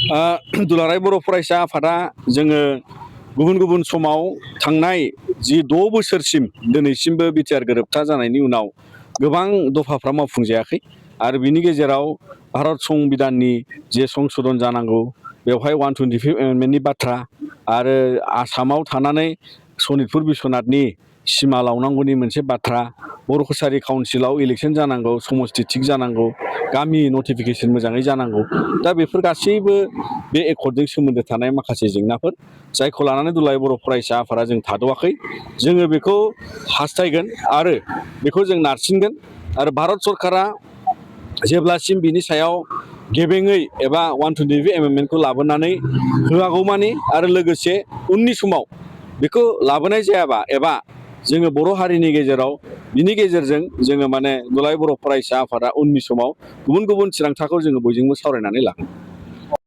दुलाराय बर' फरायसा आफादा जोङो गुबुन गुबुन समाव थांनाय जि 6 बोसोरसिम दिनैसिमबो बिटिआर गोरोबथा जानायनि उनाव गोबां दफाफ्रा मावफुंजायाखै आरो बिनि गेजेराव भारत संबिधाननि जे संशोधन जानांगौ बेवहाय 125 एमेन्डमेन्टनि बाथ्रा आरो आसामाव थानानै सनितपुर बिस्वनाथनि सिमा लावनांगौनि मोनसे बाथ्रा बर' कसारी काउन्सिलाव इलेक्सन जानांगौ समस्ति थिग जानांगौ गामि नटिफिकेसन मोजाङै जानांगौ दा बेफोर गासैबो बे एकर्डजों सोमोन्दो थानाय माखासे जेंनाफोर जायखौ लानानै दुलाराय बर' फरायसा आफादा जों थाद'आखै जोङो बेखौ हास्थायगोन आरो बेखौ जों नारसिनगोन आरो भारत सरकारा जेब्लासिम बिनि सायाव गेबेङै एबा 125 एमेन्डमेन्टखौ लाबोनानै होआगौमानि आरो लोगोसे उननि समाव बेखौ लाबोनाय जायाबा एबा जोङो बर' हारिनि गेजेराव बिनि गेजेरजों जोङो माने दुलाराय बर' फरायसा आफादा उननि समाव गुबुन गुबुन थिरांथाखौ जोङो बयजोंबो सावरायनानै लागोन।